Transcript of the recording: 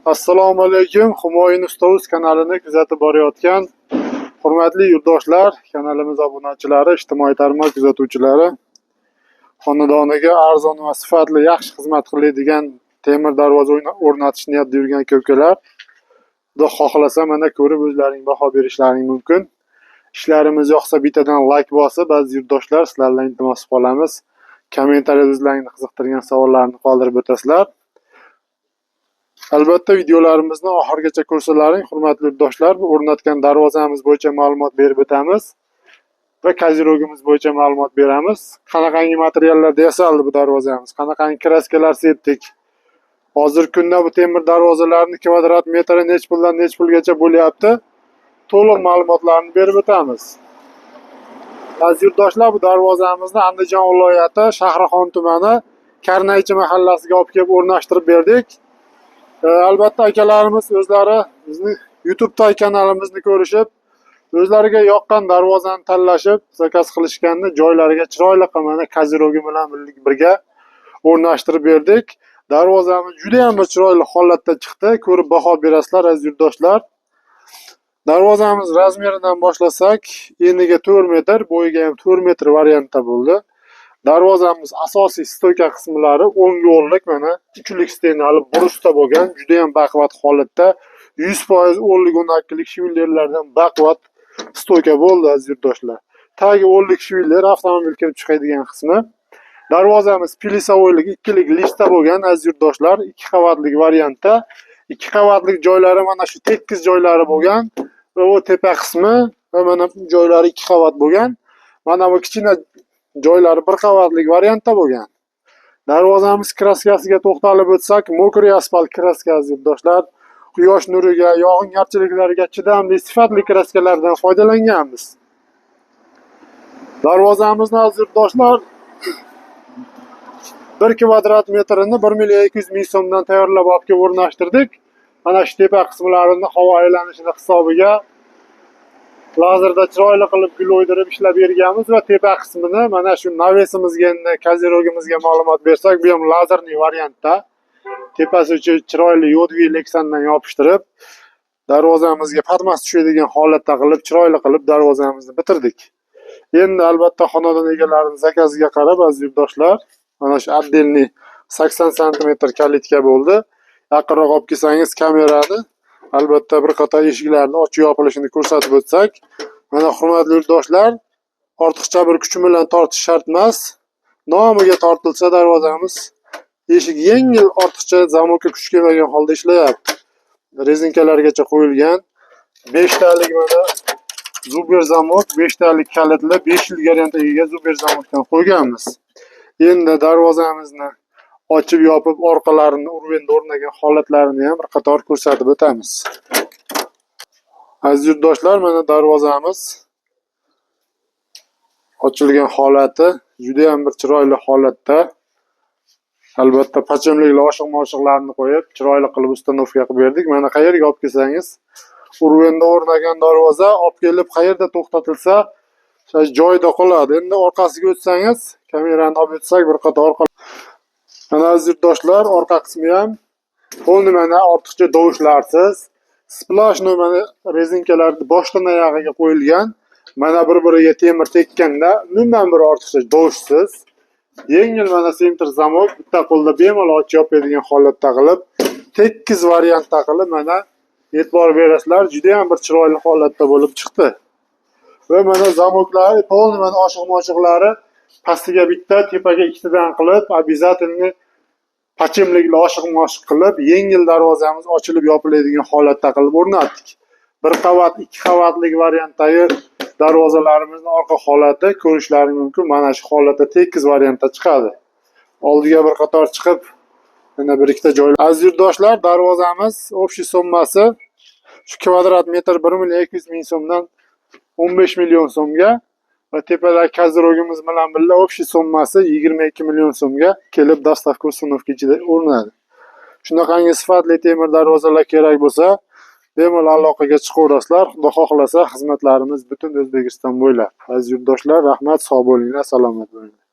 Assalomu alaykum, Humoyun Usta.uz kanalini kuzatib borayotgan hurmatli yurtdoshlar, kanalimiz obunachilari, ijtimoiy tarmoq kuzatuvchilari, xonadoniga arzon va sifatli yaxshi xizmat qiladigan temir darvoza o'rnatish niyatida yurgan aka-ukalar, Xudo xohlasa mana ko'rib o'zlaring baho berishlaring mumkin. Ishlarimiz yoqsa bittadan like bosib, aziz yurtdoshlar, sizlardan iltimos qilib qolamiz. Kommentariyada o'zlaringni qiziqtirgan savollarni qoldirib o'tasizlar. Albatta videolarimizni oxirigacha ko'rsalaring, hurmatli yurtdoshlar, bu o'rnatgan darvozamiz bo'yicha ma'lumot berib o'tamiz va козырёк imiz bo'yicha ma'lumot beramiz. Qanaqangi materiallarda yasaldi bu darvozamiz, qanaqangi краска lar sepdik. Hozirgi kunda bu temir darvozalarni kvadrat metri nech puldan nech pulgacha bo'lyapti? To'liq ma'lumotlarni berib o'tamiz. Aziz yurtdoshlar, bu darvozamizni Andijon viloyati Shahrixon tumani Karnaychi mahallasiga olib kelib o'rnashtirib berdik. Albatta akalarimiz o'zlari bizni YouTube'dagi kanalimizni ko'rishib, o'zlariga yoqqan darvozani tanlashib, заказ qilishganni joylariga chiroyli qilib mana козырёк i bilan birga o'rnashtirib berdik. Darvozamiz juda ham bir chiroyli holatda chiqdi. Ko'rib baho berasizlar, aziz yurtdoshlar. Darvozamiz размер idan boshlasak, eniga 4 metr, bo'yiga ham 4 metr variantda bo'ldi. Darvozamiz asosiy стойка qismlari o'ngga o'nlik mana uchlik стена li брус da bo'lgan, juda ham baquvvat holatda 100% o'nlik 12lik швеллер lardan baquvvat стойка bo'ldi, aziz yurtdoshlar. Tagi o'nlik швеллер, avtomobil kirib chiqadigan qismi. Darvozamiz плясовой lik ikkilik лист da bo'lgan, aziz yurtdoshlar, ikki qavatlik variantda. Ikki qavatlik joylari mana shu tekis joylari bo'lgan va u tepa qismi va mana bu joylari ikki qavat bo'lgan. Mana bu kichkina joylari bir qavatlik variantda bo'lgan. Darvozamiz краска siga to'xtalib o'tsak, мокрый asfalt краска, aziz yurtdoshlar. Quyosh nuriga, yog'ingarchiliklarga chidamli, sifatli краска lardan foydalanganmiz. Darvozamizni, aziz yurtdoshlar, 1 kvadrat metrini 1 million 200 ming so'mdan tayyorlab olib kelib o'rnashtirdik. Mana shu tepa qismlarini havo aylanishini hisobiga lazerda chiroyli qilib gul o'ydirib ishlab berganmiz va tepa qismini mana shu навес imizga, endi козырёк imizga ma'lumot bersak, bu ham лазерный variantda. Tepasi uchun chiroyli yodvi leksandan yopishtirib, darvozamizga patmas tushadigan holatda qilib, chiroyli qilib darvozamizni bitirdik. Endi albatta xonadon egalarining заказ iga qarab, aziz yurtdoshlar, mana shu отдельный 80 santimetr калитка bo'ldi. Yaqinroq olib kelsangiz kamerani, albatta bir qator eshiklarni ochib yopilishini ko'rsatib o'tsak, mana, hurmatli yurtdoshlar, ortiqcha bir kuch bilan tortish shart emas. Nomiga tortilsa, darvozamiz eshik yengil, ortiqcha замок ka kuch kelmagan holda ishlayapti. Резинка largacha qo'yilgan. 5 talik mana Zuber замок, 5 talik kalitli, 5 yil garantiyaga ega Zuber замок dan qo'yganmiz. Endi darvozamizni ochib yopib, orqalarini уровень da o'rnagan holatlarini ham bir qator ko'rsatib o'tamiz. Aziz yurtdoshlar, mana darvozamiz ochilgan holati juda ham bir chiroyli holatda. Albatta подшипник li oshiq-moshiqlarni qo'yib, chiroyli qilib установка qilib berdik. Mana qayerga olib kelsangiz, уровень da o'rnagan darvoza olib kelib qayerda to'xtatilsa, o'sha joyida qoladi. Endi orqasiga o'tsangiz, kamerani olib o'tsak, bir qator orqa. Mana, aziz yurtdoshlar, orqa qismi ham полный mana ortiqcha dovushlarsiz. Сплошной mana резинка lar boshdan oyog'iga qo'yilgan. Mana bir-biriga temir tekkanda umuman bir ortiqcha dovushsiz. Yengil mana центр замок, bitta qo'lda bemalol ochib yopadigan holatda qilib, tekis variantda qilib, mana e'tibor berasizlar, juda ham bir chiroyli holatda bo'lib chiqdi. Va mana замок lari, полный mana oshiq-moshiqlari pastiga bitta, tepaga ikkitadan qilib, обязательно подшипник li oshiq-moshiq qilib, yengil darvozamiz ochilib yopiladigan holatda qilib o'rnatdik. Bir qavat, ikki qavatlik variantdagi darvozalarimizni orqa holati ko'rishlaring mumkin. Mana shu holatda tekis variantda chiqadi. Oldiga bir qator chiqib, mana bir ikkita joy. Aziz yurtdoshlar, darvozamiz общий summasi shu kvadrat metr 1 million 200 ming so'mdan 15 million so'mga va tepadagi козырёк imiz bilan birga общий summasi 22 million so'mga kelib, доставка, установка ichida o'rnadi. Shunaqangi sifatli temir darvozalar kerak bo'lsa, bemalol aloqaga chiqaverasizlar. Xudo xohlasa, xizmatlarimiz butun O'zbekiston bo'ylab. Aziz yurtdoshlar, rahmat, sog' bo'linglar, salomat bo'linglar.